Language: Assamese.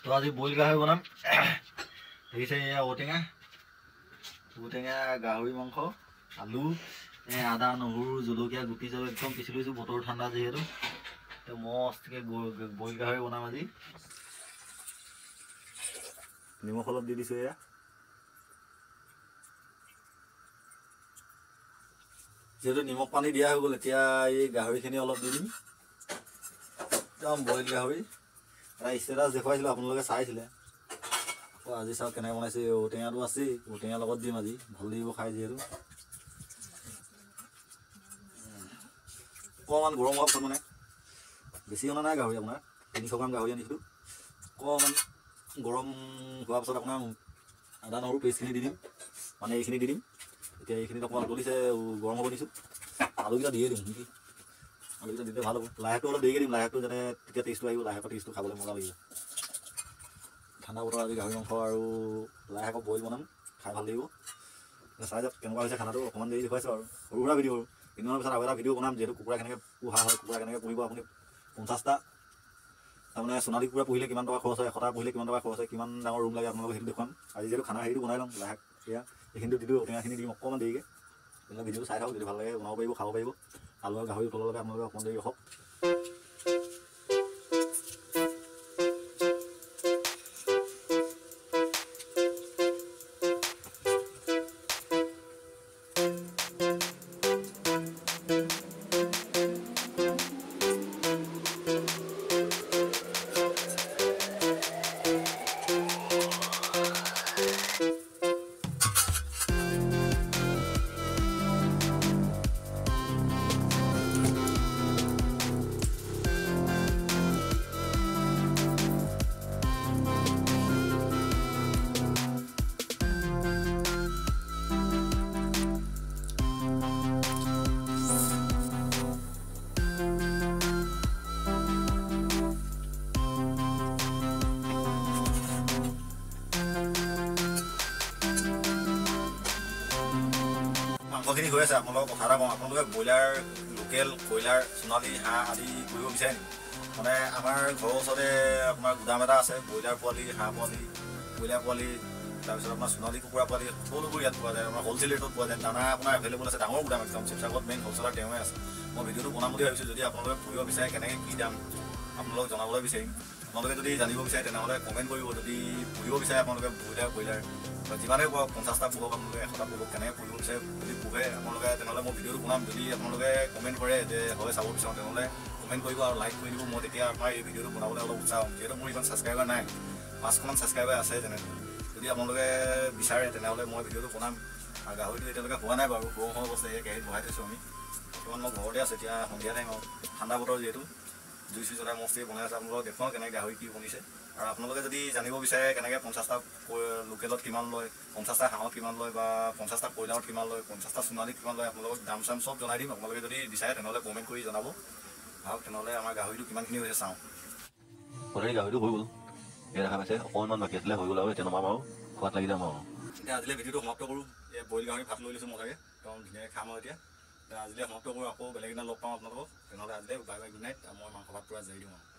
তো আজি বইল গাহৰি বনাম। দেখিছে এয়া ঔটেঙা ঔটেঙা গাহৰি মাংস আলু আদা নহৰু জলকীয়া গুটি চব একদম পিচি লৈছোঁ, বতৰ ঠাণ্ডা যিহেতু। তো মস্তকৈ বইল গাহৰি বনাম আজি। নিমখ অলপ দি দিছোঁ এয়া। যিহেতু নিমখ পানী দিয়া হৈ গ'ল, এতিয়া এই গাহৰিখিনি অলপ দি দিম। একদম বইল গাহৰি এটা ষ্টেটাছ দেখুৱাইছিলোঁ, আপোনালোকে চাইছিলে। আকৌ আজি চাওক কেনেকৈ বনাইছে। ঔটেঙাটো আছেই, ঔটেঙাৰ লগত দিম আজি, ভাল লাগিব খাই। যিহেতু অকণমান গৰম হোৱাৰ পাছত, মানে বেছি অনা নাই গাহৰি, আপোনাৰ 300 গ্ৰাম গাহৰি আনিছিলোঁ। অকণমান গৰম হোৱাৰ পাছত আপোনাৰ আদা নহৰু পেষ্টখিনি দি দিম, মানে এইখিনি দি দিম। এতিয়া এইখিনিত অকণমান উতলিছে, গৰম হ'ব দিছোঁ। আলুকেইটা দিয়ে দিম নেকি? আলুকেইটা দিলে ভাল হ'ব। লাই শাকটো অলপ দেৰিকৈ দিম, লাই শাকটো যাতে তেতিয়া টেষ্টটো আহিব। লাই শাকৰ টেষ্টটো খাবলৈ মজা লাগিব। ঠাণ্ডা বতৰ আজি গাহৰি মাংস আৰু লাই শাকৰ বইল বনাম, খাই ভাল লাগিব। চাই যাওক কেনেকুৱা হৈছে খানাটো। অকণমান দেৰি দেখুৱাইছোঁ আৰু সৰু সুৰা ভিডিঅ'। আৰু কেইদিনমানৰ পিছত আৰু এটা ভিডিঅ' বনাম, যিহেতু কুকুৰা কেনেকৈ পোহা হয়, কুকুৰা কেনেকৈ পুহিব আপুনি। 50টা তাৰমানে সোণালী কুকুৰা পুহিলে কিমান টকা খৰচ হয়, 100টা পুহিলে কিমান টকা খৰচ হয়, কিমান ডাঙৰ ৰুম লাগে আপোনালোকক সেইটো দেখুৱাম। আজি যিহেতু খানা হেৰিটো বনাই ল'ম। লাই শাক এয়া এইখিনিটো দিলোঁ, ঔটেঙাখিনি দিম অকণমান দেৰিকৈ। তেনেহ'লে ভিডিঅ'টো চাই থাকক, যদি ভাল লাগে বনাব পাৰিব, খাব পাৰিব। আলু আৰু গাহৰি উতলালৈকে আপোনালোকে অকণমান দেৰি ৰখক। মাংসখিনি হৈ আছে। আপোনালোকক কথা এটা কওঁ, আপোনালোকে ব্ৰইলাৰ, লোকেল, কয়লাৰ, সোণালী হাঁহ আদি পুহিব বিচাৰে নেকি? মানে আমাৰ ঘৰৰ ওচৰতে আপোনাৰ গুদাম এটা আছে, ব্ৰইলাৰ পোৱালি, হাঁহ পোৱালি, ব্ৰইলাৰ পোৱালি, তাৰপিছত আপোনাৰ সোণালী কুকুৰা পোৱালি সকলোবোৰ ইয়াত পোৱা যায়। আপোনাৰ হ'লচেল ৰেটত পোৱা যায়। দানা আপোনাৰ এভেইলেবল আছে। ডাঙৰ গুদাম একদম, শিৱসাগৰত মেইন হ'লচেলাৰ তেওঁৱে আছে। মই ভিডিঅ'টো বনাম বুলি ভাবিছোঁ। যদি আপোনালোকে পুহিব বিচাৰে কেনেকৈ কি দাম আপোনালোকক জনাবলৈ বিচাৰিম। আপোনালোকে যদি জানিব বিচাৰে তেনেহ'লে কমেণ্ট কৰিব। যদি পুহিব বিচাৰে আপোনালোকে ব্ৰইলাৰ, কয়লাৰ বা যিমানেই পোহক, 50টা পোহক, আপোনালোকে 100টা পোহক, কেনেকৈ পুহিব বিচাৰে যদি পোহে আপোনালোকে তেনেহ'লে মই ভিডিঅ'টো বনাম। যদি আপোনালোকে কমেণ্ট কৰে যে হয় চাব বিচাৰোঁ, তেনেহ'লে কমেণ্ট কৰিব আৰু লাইক কৰি দিব। মই তেতিয়া আপোনাৰ এই ভিডিঅ'টো বনাবলৈ অলপ উৎসাহ হ'ম। যিহেতু মোৰ ইমান ছাবস্ক্ৰাইবাৰ নাই, 500মান ছাবস্ক্ৰাইবাৰ আছে। যেনে যদি আপোনালোকে বিচাৰে তেনেহ'লে মই ভিডিঅ'টো বনাম। আৰু গাহৰিটো এতিয়ালৈকে হোৱা নাই বাৰু, সৰু সৰু অৱস্থা, এই কেৰাহীত বহাই থৈছোঁ আমি। বৰ্তমান মই ঘৰতে আছোঁ, এতিয়া সন্ধিয়া টাইম আৰু ঠাণ্ডা বতৰ যিহেতু জুই চুই জ্বলাই মস্তি বনাই আছে। আপোনালোকক দেখুৱাওঁ কেনেকৈ গাহৰি কি বনিছে। আৰু আপোনালোকে যদি জানিব বিচাৰে কেনেকৈ 50টা লোকেলত কিমান লয়, 50টা হাঁহত কিমান লয়, বা 50টা কয়লাৰত কিমান লয়, 50টা সোণালীত কিমান লয়, আপোনালোকক দাম চাম চব জনাই দিম। আপোনালোকে যদি বিচাৰে তেনেহ'লে কমেণ্ট কৰি জনাব। ভাবক তেনেহ'লে আমাৰ গাহৰিটো কিমানখিনি হৈছে চাওঁ। অলৰেডি গাহৰিটো হৈ গ'ল, এই দেখা পাইছে, অকণমান বাকী আছিলে, হৈ গ'ল আৰু এতিয়া নমাম আৰু খোৱাত লাগি যাম আৰু। এতিয়া আজিলৈ ভিডিঅ'টো সমাপ্ত কৰোঁ। এই বইল গাহৰি ভাত লৈ লৈছোঁ মজাকৈ, একদম ধুনীয়াকৈ খাম আৰু এতিয়া। আজিলৈ সমাপ্ত কৰোঁ, আকৌ বেলেগ দিনা লগ পাম আপোনালোকক। তেনেহ'লে আজিলৈ বাই বাই, গুড নাইট। মই মাংস ভাত পূৰা জাৰি দিওঁ আৰু।